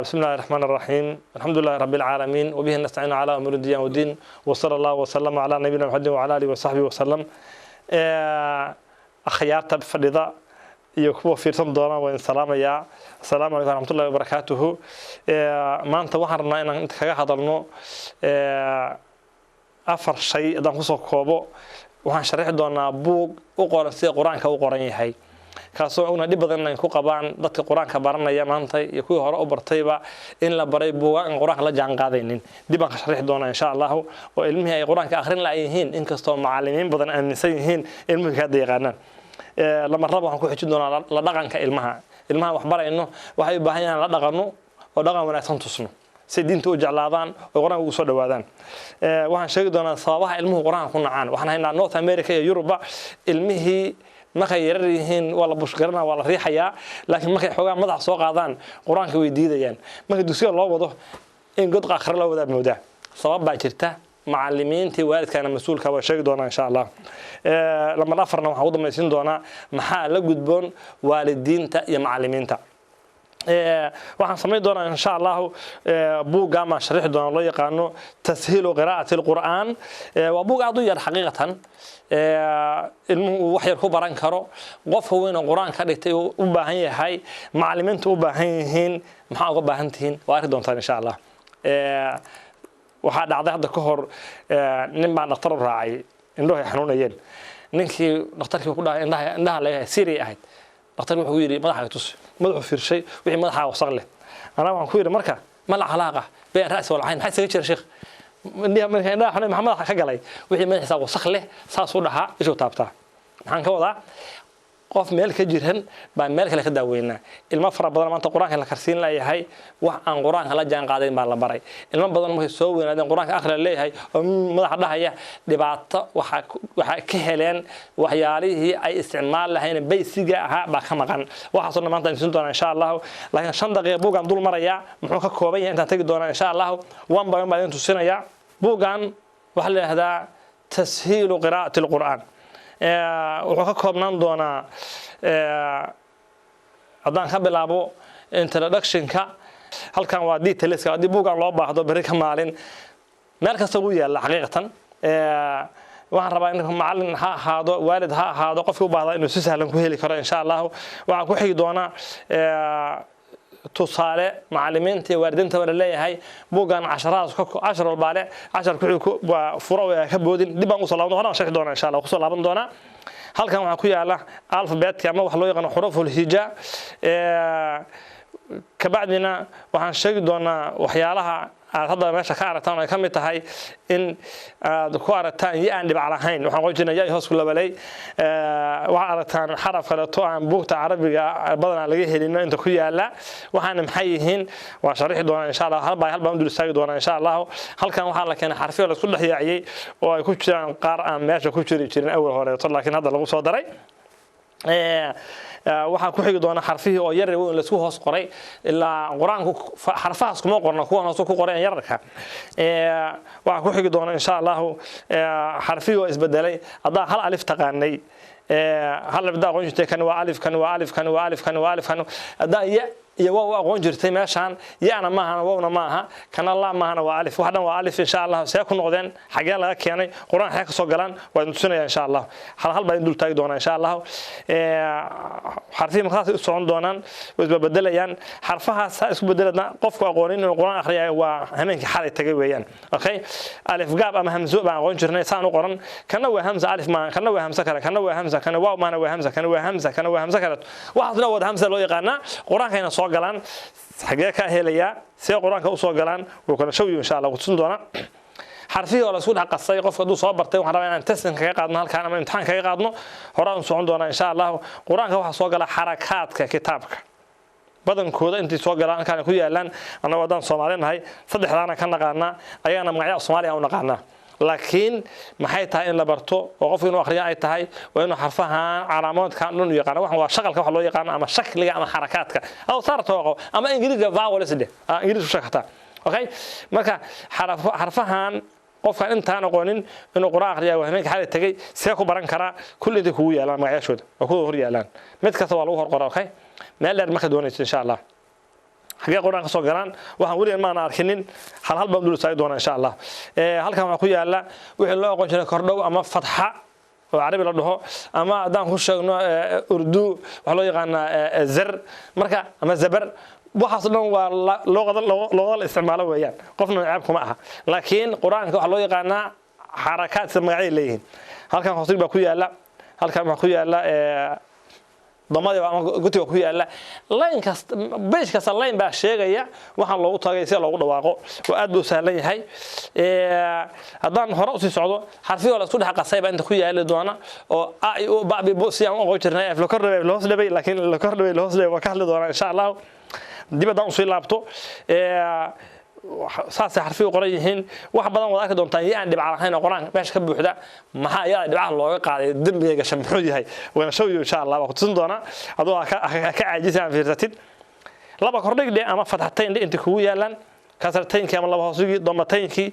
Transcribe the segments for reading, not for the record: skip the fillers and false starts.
بسم الله الرحمن الرحيم، الحمد لله رب العالمين، وبه نستعين على امور الدين والدين، وصلى الله وسلم على نبينا محمد وعلى اله وصحبه وسلم. Akhyaarta fadhida iyo kuwa fiirsan doona waan salaamayaa. Asalaamu calaykum waraxmatullahi wabarakaatuhu. Maanta waxaan rabnaa inaan inta kaga hadalno afar shay. Haddaan kusoo koobo, waxaan sharixi doonaa buug u qoran sida Qur-aanka u qoran yahay, kaasoo una dhib badan ay ku qabaan dadka Qur-aanka baranaya maanta iyo kuwii hore u bartayba, in la baray buugaa aan Qur-aanka la jaan qaadaynin. Dib baan ka sharixi doonaa, insha Allahu, oo ilmihii ay Qur-aanka akhrin la yihiin, inkastoo macallimiin badan aaminsan yihiin ilmuhu ka yaqaanaan. Lama rabo. Waxaan ku xijin doonaa la dhaqanka ilmaha. Ilmaha wax barayno waxay u baahan yihiin la dhaqano oo dhaqan wanaagsan tusno si diinta u jeclaadaan oo Qur-aanka ugu soo dhawaadaan. Waxaan sheegi doonaa sababaha ilmuhu Qur-aanka ku nacaan. Waxaan haynaa North America iyo Yuruba, ilmihii markay yarar yihiin waa la push-garana, waa la riixayaa, laakiin markay xoogaa madaxa soo qaadaan Qur-aanka way diidayaan. Marka dugsiga loo wado in god aakhire loo wadaa moodaa. Sabab baa jirta, macalimiintii waalidkaana mas-uulka waa sheegi doonaa, insha Allah. Lambar afarna waxaan ugu dambaysiin doonaa maxaa la gudboon waalidiinta iyo macalimiinta. Waxaan samayn doonaa, insha Allahu, buugga maan sharixi doonaa loo yaqaano Tashiilu Qiraa'ati Alqur'aan. Waa buug aad u yar xaqiiqatan, ilmuhu uu wax yar ku baran karo, qofka weyn oo Qur-aan ka dhigtay uu u baahan yahay, macalimiintu u baahan yihiin. Maxaa uga baahan tihiin waa arki doontaan, insha Allah. Waxaa dhacday hadda ka hor, nin baan dhakhtar u raacay, indhuhu ay xanuunayeen. Ninkii dhakhtarkii ku dhahay indhaha, indhaha laga Syria ahayd. Dhakhtarkii wuxuu yidhi: "Madaxa tus." Madaxuu fiirshay, wixii madaxa wasaq leh. Anaa waxaan ku yidhi marka: "ما العلاقة بين الرأس والعين?" Maxay isaga jira, sheekh? Indhaha marka indhaha xanuun maxaa madaxa ka galay? Wixii madaxiisa wasaq leh saasuu dhahaa, ishuu taabtaa. Maxaan ka wadaa? Qof meel ka jiran baan meel kale ka daaweynaa. Ilmo fara badan maanta Qur-aanka la karsiin leeyahay, wax aan Qur-aanka la jaan qaadayn baa la baray. Ilmo badan markay soo weynaadeen Qur-aanka akhri la leeyahay oo madaxa dhahaya, dhibaato waxaa ka heleen. Waxyaalihii ay isticmaal lahayn basic-ga ahaa baa ka maqan. Waxaasoo dhan maanta aan tusin doonaa, insha Allahu. Laakiin 5 daqiiqa buuggaan dul marayaa, muxuu ka kooban yahay intaan tegi doonaa, insha Allahu. One by one baa idin tusinayaa. Buuggan waxaa la yidhahdaa Tashiilu Qiraa'ati Alqur'aan. Wuxuu ka koobnaan doonaa, haddaan ka bilaabo introductionka, halkan waa detailska. Haddii buuggan loo baahdo berri ka maalin, meel kasta wuu yaalla xaqiiqatan. Waxaan rabaa in macallin ha ahaado, waalid ha ahaado, qofkii u baahda inuu si sahlan ku heli karo, insha Allahu. Waxaa ku xigi doona tusaale macallimiinta iyo waalidiinta la leeyahay. Buuggan casharadaas cashar walbaa leh cashar ku waa furo ka boodin. Dib baan usoo laaban, horaan sharxi doonaa, insha Allah, kusoo laaban doonaa. Halkan waxaa ku yaala alphabetka ama wax loo yaqaano xuruful hija. Kabacdina waxaan sheegi doonaa waxyaalaha aad hadda meesha ka aragtaan oo ay ka mid tahay in aad ku aragtaan ya aan dhibac lahayn. Waxaan qori jirnay ya hoos ku labalay. Waxaad aragtaan xaraf kaleeto aan buugta Carabiga badanaa laga helino inta ku yaala. Waxaana maxay yihiin waan sharixi doonaa, insha Allah. Hal baa hal baan u dul istaagi doonaa, insha Allahu. Halkan waxaa la keenay xarfiyo la isku dhex yaaciyey oo ay ku jiraan qaar aan meesha ku jiri jirin awal horeeto, laakiin hadda lagu soo daray. Waxaa ku xigi doona xarfihii oo yar weyn laisku hoos qoray. Ilaa Qur-aanku xarfahaas kuma qorno, kuwan hoose ku qoray yararka. Waxaa ku xigi doona, insha Allahu, xarfihii oo isbedelay. Haddaa hal alif taqaanay, hal alif haddaa aqoon jirtay, kan waa alif, kan waa alif, kan waa alif, kan waa alif, kan haddaa ya iyo wow aqoon jirtay, meeshaan yana maahana, wowna maaha, kana la maahana, waa alif. Wax dhan waa alif, insha Allah. See ku noqdeen? Xagee laga keenay? Qur-aan xagee ka soo galaan? Waa idin tusinaya, insha Allah. Hal hal baa idin dul taagi doonaa, insha Allah. Xarfihii markaasay u socon doonaan, way isbabedelayaan. Xarfahaas ha isku bedeladna qofku aqoonin inuu Qur-aan akhriyayo waa hameenkii xalay tagay weeyaan. Okay, alif gaab ama hamzo baan aqoon jirnay saan u qoran. Kana waa hamza, alif maaha. Kana waa hamza kale, kana waa hamza, kana waaw maahana, waa hamza, kana waa hamza, kana waa hamza kale. Waxaasna wada hamza loo yaqaanaa. Qur-aankayna soo galaan, xagee ka helayaa? See Qur-aanka usoo galaan? Wuu kala shawyo, insha Allah, kutusin doonaa. Xarfihii oo la isku dhex qasay, qofka hadduu soo bartay, waxaan rabaa inaan testing kaga qaadno halkaan ama imtixaan kaga qaadno. Hore aan socon doonaa, insha Allahu. Qur-aanka waxaa soo gala xarakaadka kitaabka badankooda intay soo galaan halkaan ku yaalaan. Annagu haddaan Soomaali nahay saddexdaana ka naqaanaa, ayagana magacyaha Soomaaliya u naqaanaa. Laakiin maxay tahay in la barto oo qofku inuu akhriyo ay tahay? Waa inuu xarfahan calaamaadkan dhan u yaqaano. Waxan waa shaqalka waxa loo yaqaano ama shakliga ama xarakaadka aw saarto ama Ingiriiska vowels dheh, Ingiriis ku sheegtaa. Okay, marka xarfahan qofkaan intaan aqoonin inuu Quraan akhriya waa hameenka xalay tagay. See ku baran karaa? Kulli intay kugu yaalaan magacyashooda waa kuwa hor yaalaan, mid kasta waa lagu hor qoraa. Okay, meel dheer marka doonayso, insha Allah. Xagee Qur-aan ka soo galaan? Waxaan weligan maana arkinin. Hal hal baan dul istaagi doonaa, insha Allah. Halkan waxaa ku yaala wixii loo aqoon jiray kordhow ama fatxa oo Carabi la dhaho, ama haddaan ku sheegno Urdu waxaa loo yaqaanaa zer marka ama zabar. Waxaas dhan waa luqada luqada la isticmaalo weeyaan, qofna ceeb kuma aha. Laakiin Qur-aanka waxaa loo yaqaanaa xarakaad, sida magacyay leeyihiin. Halkan hoos baa ku yaala, halkan waxaa ku yaala damadii ama gutiga ku yaala. Line kasta, page kasta line baa sheegaya waxaan loogu tagay, sida loogu dhawaaqo. Oo aad buu u sahlan yahay. Haddaan hore usii socdo, xarfihii la isku dhex qasay baa inta ku yaali doona, oo a i u ba bi bu si aan u aqoon jirnay, af la kor dhabay, la hoos dhabay, laakiin la kor dhabay, la hoos dhabay waa ka hadli doonaa, insha Allahu. Dib haddaan usii laabto, saasay xarfihi u qoran yihiin. Wax badan waad arki doontaan. Ya aan dhibca lahayn oo Qur-aanka meesha ka buuxda, maxaa yaa dhibcaha looga qaaday? Dembiga gasha muxuu yahay? Wayna show you, insha Allah, waa ku tusin doonaa. Adoo ka caajisa aan fiirsatid. Laba kordhig dhe ama fatxatayn dhe inta kugu yaalaan, kasrataynkii ama laba hoosigii, domataynkii,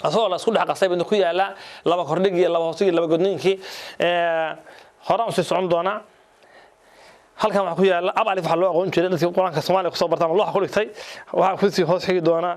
asagoo la isku dhex qasay inta ku yaalaa, laba kordhigii, laba hoosigii, laba godniinkii. Horaan usii socon doonaa. Halkan waxaa ku yaala ab alif, waxaa loo aqoon jiray dadkii Qur-aanka Soomaaliya kusoo barta ama looxa ku dhigtay. Waxaa kusii hoos xigi doona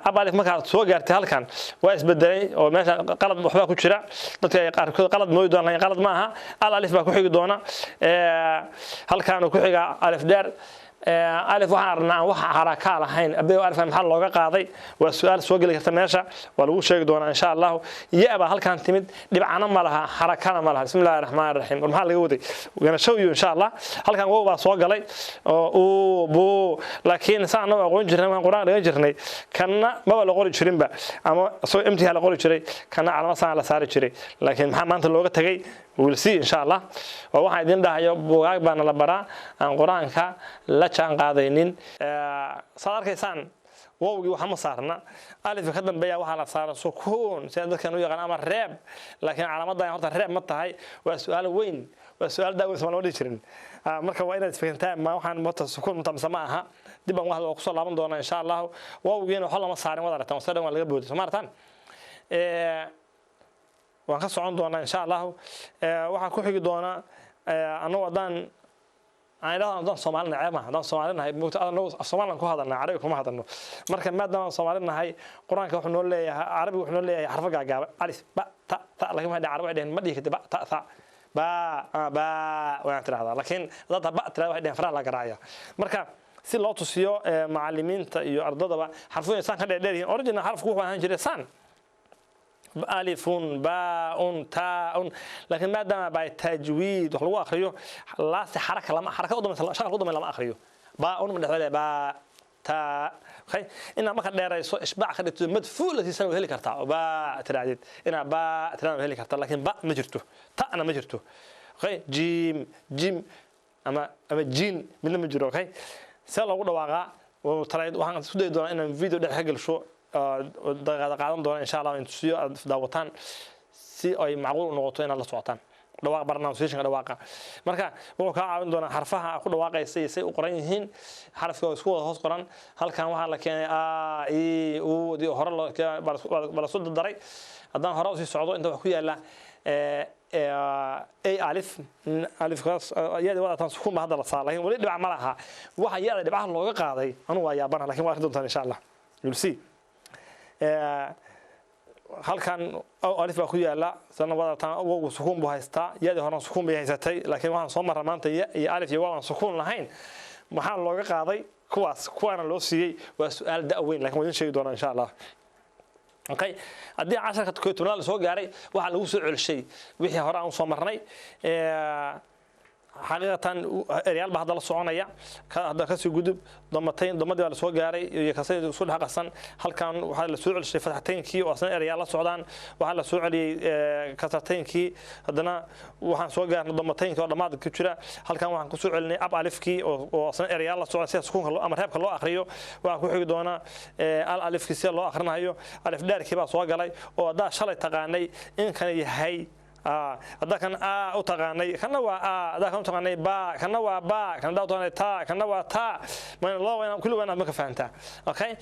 ab alif. Markaad soo gaartay halkan waa isbedelay oo meesha qalad waxbaa ku jira. Dadka ay qaarkood qalad mooyi doonaan, laakiin qalad ma aha. Al alif baa ku xigi doona. Halkaanu ku xigaa alif dheer. Alif waxaan aragnaa aan wax xarakaa lahayn. Abe alif maxaa looga qaaday? Waa su-aal soo geli karta meesha, waa lagu sheegi doonaa, insha Allahu. Ya baa halkan timid, dhibcana ma laha, xarakana ma laha. Bismi illahi raxmaan raxiim, war maxaa laga waday? Gonna show you, insha Allah. Halkan wow baa soo galay oo uu buu, laakiin saan anagu aqoon jirnay waan Qur-aan dhigan jirnay, kanna maba la qori jirinba, ama isagoo imtiha la qori jiray, kanna calama saan la saari jiray. Laakiin maxaa maanta looga tagay? We'll see, insha Allah. Waa waxaan idin dhahayo, buugaag baana la baraa aan Qur-aanka la jaan qaadaynin. Saad arkaysaan, wowgii waxa ma saarna. Alifka ka dambeeya waxaa la saaran sukuun, sida dadkan u yaqaan, ama reeb. Laakiin calaamadan horta reeb ma tahay? Waa su-aal weyn, waa su-aal daaweyn. Sooma lama dhihi jirin? Marka waa inaad isfahantaan, ma waxaan mota sukuun mta mise ma aha. Dib baan wax kusoo laaban doonaa, insha Allahu. Wowgiina waxba lama saarin, waad aragtaan, wasa dhan waa laga booday, soo ma aragtaan? Waan ka socon doonaa, insha Allahu. Waxaa ku xigi doonaa, annagu haddaan aan idhahdo, haddaan Soomaali nahay, ceeb maaha. Haddaan Soomaali nahay, moogta, annagu af Soomaalian ku hadalnaa, Carabi kuma hadalno. Marka maadaama aan Soomaali nahay, Qur-aanka wuxuu noo leeyahay, Carabiga wuxuu noo leeyahay xarfo gaagaaban: alif, ba, ta, ta. Laakiin waxay dhaheen Carabi, waxay dhaheen ma dhihi kartid ba, ta, ta, ba, ba waan tidhahdaa. Laakiin haddaad ba tirahda, waxay dhaheen faraha la garaacaya. Marka si loo tusiyo macallimiinta iyo ardadaba xarfuhu saan ka dheer yihiin, original xarfku wuxuu ahaan jiray saan: alifun, baaun, taaun. Laakiin maadaama by tajwiid wax lagu akriyo, laasti xaraka lama, xaraka u dambaysa, shaqalka u dambeya lama akriyo. Baaun ma dhexda, baa, taa. Okay, inaad marka dheerayso, ishbaac ka dhigto, madfuul la siisana waa heli kartaa, oo baa tirahdid, inaad baa tirahda waa heli kartaa. Laakiin ba ma jirto, ta'na ma jirto. Okay, jiim, jim ama jiin midna ma jiro. Okay, see loogu dhawaaqaa? Waxaan isku dayi doonaa inaan video dhex ka gelsho, daqiiqada qaadan doona, insha Allah, in tusiyo, aad daawataan, si ay macquul u noqoto inaad la socotaan dhawaaq, pronunciationka dhawaaqa. Marka wuxuu kaa caawin doonaa xarfaha aad ku dhawaaqaysa iyo say u qoran yihiin. Xarafka oo isku wada hoos qoran. Halkan waxaa la keenay a, i, u di hore baa la soo dardaray. Haddaan hore usii socdo, inta wax ku yaala a alif, alifkaas yada wadataan, sukuun ba hadda la saar, lakin weli dhibac ma laha. Waxa yada dhibcaha looga qaaday anu waa yaabana, lakin waa arki doontaan, insha Allah. You'll see. Halkan alif baa ku yaala sana wadataan. Wowgu sukuun buu haystaa, yadii horena sukuun bay haysatay. Laakiin waxaan soo marra maanta ya iyo alif iyo waaw aan sukuun lahayn. Maxaa looga qaaday kuwaas, kuwaana loo siiyey? Waa su-aal da' weyn, lakin waan idin sheegi doonaa, insha Allah. Okay, haddii casharka 11aad la soo gaaray, waxaa lagu soo celshay wixii hore aan usoo marnay. Xaqiiqatan eryaal baa hadda la soconaya. Hadda kasii gudub, domatayn, domadii baa lasoo gaaray iyo kasay isku dhex qasan. Halkan waxaa la soo celishay fatxataynkii oo asna eryaal la socdaan. Waxaa la soo celiyey kasrataynkii. Haddana waxaan soo gaarnay domataynkii oo dhammaad ku jira. Halkan waxaan kusoo celinay ab alifkii oo asna eryaal la socda, sida sukuunka ama reebka loo akriyo. Waxaa ku xigi doona al alifkii, sida loo akhrinayo. Alif dheerkii baa soo galay, oo haddaa shalay taqaanay in kan yahay, haddaa kan a u taqaanay, kana waa a. Haddaa kan u taqaanay ba, kana waa ba. Kan haddaa u taqaanay ta, kana waa ta. Mayna loo waa kulli, waa inaad marka fahantaa. Okay,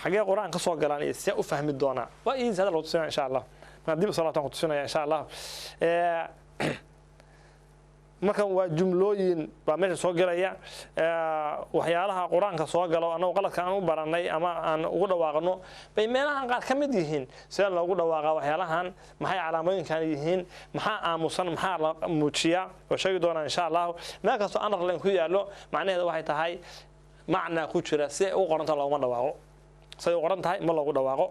xagee Qur-aan ka soo galaan iyo see u fahmi doonaa? Waa easy, hadda lagu tusinaya, insha Allah. Marka dib usoo laabtaan ku tusinaya, insha Allah. Marka waa jumlooyin baa meesha soo gelaya. Waxyaalaha Qur-aanka soo galo annagu qaladka aan u baranay ama aan ugu dhawaaqno bay meelahan qaar ka mid yihiin. Sida loogu dhawaaqa waxyaalahan, maxay calaamooyinkan yihiin, maxaa aamusan, maxaa la muujiyaa, oo sheegi doonaa insha Allahu. Meel kastoo underline ku yaallo, macnaheeda waxay tahay macnaa ku jira. Si ay u qoranta looguma dhawaaqo, siday u qoran tahay ma loogu dhawaaqo.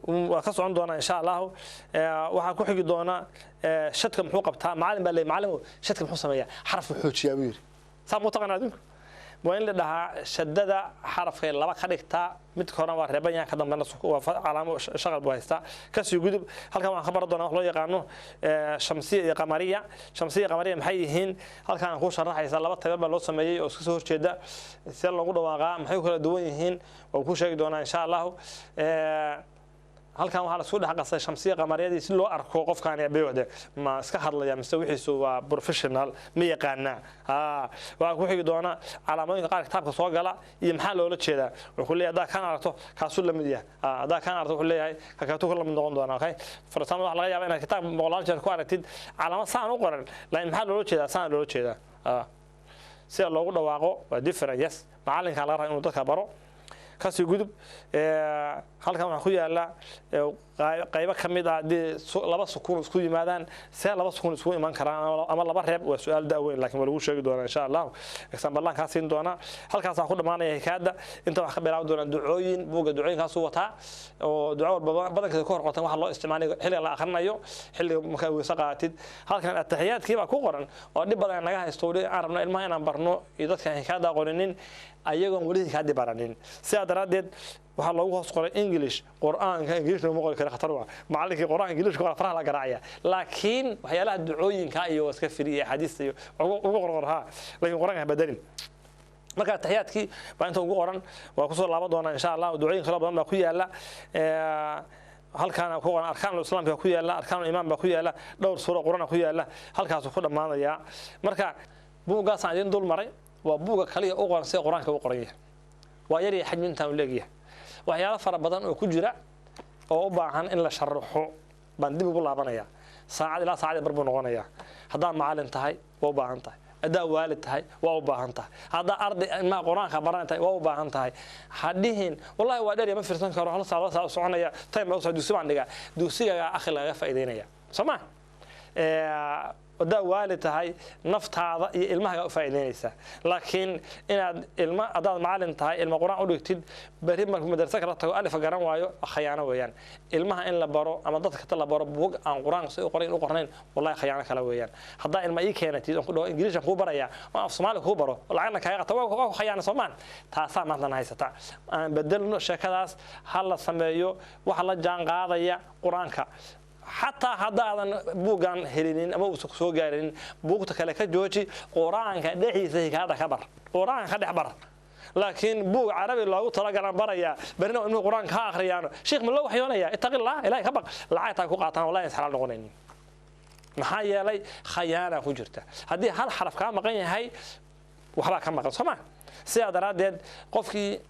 Waa ka socon doonaa insha Allahu. Waxaa ku xigi doona shadka muxuu qabtaa. Macalin baa leeyay, "Macalin, shadka muxuu sameeyaa?" "Xarafku xoojiyaa," buu yidhi. Saa muu taqaanaa adinku? Waa in la dhahaa shadada xarafkay laba ka dhigtaa, midka horena waa reeban yahay, ka dambena waa calaamo shaqal buu haystaa. Kasii gudub, halkan waxaan ka baran doonaa wax loo yaqaano shamsiya iyo qamariya. Shamsiya iyo qamariya maxay yihiin? Halkan aan kuu sharaxaysa laba tabeer baa loo sameeyey oo iska soo horjeeda. See loogu dhawaaqaa? Maxay ku kala duwan yihiin? Waa kuu sheegi doonaa insha Allahu. Halkan waxaa lasku dhex qasay shamsiya qamariyadii si loo arko qofkaan bewde ma iska hadlaya mise wixiisu waa professional, ma yaqaanaa. Waxaa ku xigi doona calaamooyinka qaar kitaabka soo gala iyo maxaa loola jeedaa. Wuxuu leeyahay haddaa kaan aragto, kaasuu la mid yahay. Haddaa kaan aragto, wuxuu leeyahay kakaatuu ka la mid noqon doona. Okay, for example, waxaa laga yaabaa inaad kitaab boqolaal jeer ku aragtid calaamad saan u qoran, laakiin maxaa loola jeedaa? Saan loola jeedaa. Sida loogu dhawaaqo waa different. Yes, macalinkaa laga rabaa inuu dadka baro. Kasii gudub, halkan waxaa ku yaala qaybo ka mid ah haddii laba sukuun isku yimaadaan, see laba sukuun isku iman karaan ama laba reeb? Waa su-aal da-weyn, laakiin waa lagu sheegi doonaa insha Allahu. Example-laan kaa siin doonaa. Halkaasaan ku dhammaanaya hikaada. Inta waxaa ka bilaabi doonaa ducooyin. Buugga ducooyinkaasuu wataa oo duco walba badankeeda ku hor qortan waxa loo isticmaalay, xilliga la akhrinayo, xilliga markaa weyse qaadatid. Halkan ataxiyaadkii baa ku qoran oo dhib badan naga haysto weli aan rabno ilmaha inaan barno iyo dadka aan hikaada qorinin ayagoon weli hikaadii baranin. Sidaa daraaddeed waxaa loogu hoos qoray English. Qur-aanka English looma qori karo, khatar waa. Macallinkii Qur-aanka English qora faraha la garaacaya, laakiin waxyaalaha ducooyinka iyo waa iska firi iyo axaadiista iyo ugu qorqor ha, laakiin Qur-aanka ha bedelin. Marka ataxiyaadkii baa inta ugu qoran, waa kusoo laaban doonaa insha Allah. Ducooyin kalo badan baa ku yaala halkaana ku qoran. Arkaanul islaamka ku yaala, arkaanul iimaan baa ku yaala, dhowr suuro Qur'aan ku yaala. Halkaasuu ku dhammaanayaa. Marka buuggaasaan idin dul maray waa buugga kaliya u qoran sida Qur-aanka u qoran yahay. Waa yar yahay, xajmi intaan u leegyahay. Waxyaalo fara badan oo ku jira oo u baahan in la sharaxo baan dib ugu laabanaya. Saacad ilaa saacad bar buu noqonayaa. Haddaa macalin tahay, waa u baahan tahay. Haddaa waalid tahay, waa u baahan tahay. Haddaa arday ilmaha Qur-aanka baran tahay, waa u baahan tahay. Ha dhihin, "Wallahi waa dheer, ma fiirsan karo, hal saac, 2 saac u soconaya, time baa u socda, dugsi baan dhigaa." Dugsigaga akhi lagaga faa'iideynaya soo ma? Haddaa waalid tahay, naftaada iyo ilmahaga u faa'iideynaysaa. Laakiin inaad ilma, haddaad macalin tahay, ilma Qur-aan u dhigtid, berri markuu madrasa kala tago alifa garan waayo, khayaano weeyaan. Ilmaha in la baro ama dadka kata la baro buug aan Qur-aanka si u qorayn u qornayn, wallahi khayaano kale weeyaan. Haddaa ilma ii keenatid oon ku dhaho Ingiriishan kuu baraya oo af Soomaali kuu baro, lacagna kaaga qata, waa ku khayaano soomaan. Taasaa maantana haysata. Aan bedelno sheekadaas, ha la sameeyo waxa la jaan qaadaya Qur-aanka. Xataa haddaadan buuggan helinin ama uusan soo gaarinin, buugta kale ka jooji, Qur-aanka dhexdiisa hikaada ka bar, Qur-aanka ka dhex bar. Laakiin buug Carabi loogu talagalan barayaa, berrina ilmuhu Qur-aanka ha akhriyaan, sheekh ma loo waxyoonaya? Ittaqillah, Ilahay ka baq. Lacagtaa ku qaataan wallahi is xalaal noqonaynin. Maxaa yeelay khayaana ku jirta. Haddii hal xaraf kaa maqan yahay, waxbaa ka maqan soo ma? Sidaa daraaddeed qofkii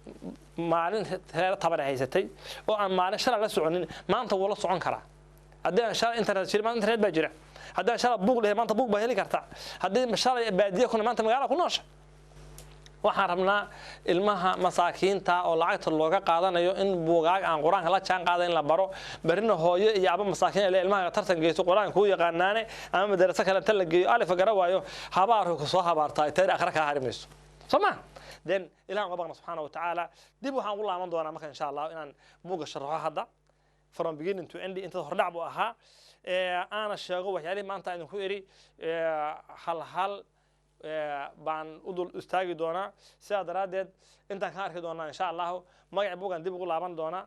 maalin reero tabar haysatay oo aan maalin shalay la soconin, maanta wuu la socon karaa. Haddii aan shalay internet jirin, maanta internet baa jira. Haddii aan shalay buug lehay, maanta buug baa heli karta. Haddii shalay baadiye kuna, maanta magaala ku noosha. Waxaan rabnaa ilmaha masaakiinta oo lacagta looga qaadanayo in buugaag aan Qur-aanka la jaan qaada in la baro. Berrina hooyo iyo aba masaakiin ile ilmaha tartan geysto, Qur-aanka kuu yaqaanaane, ama madraso kale inta la geeyo alifa gara waayo, habaarku kusoo habaartaa tayr akhra kaa hari mayso soo ma? Then Ilahan uga baqna subxaana wa tacaala. Dib waxaan ugu laaban doonaa marka insha Allah inaan buugga sharaxo hadda from beginning to end. Inta hordhac buu ahaa, aana sheego waxyaalihii maanta idinku iri hal hal baan u dul istaagi doonaa. Sidaa daraaddeed intaan ka arki doonaa insha Allahu. Magaca buuggan dib ugu laaban doonaa.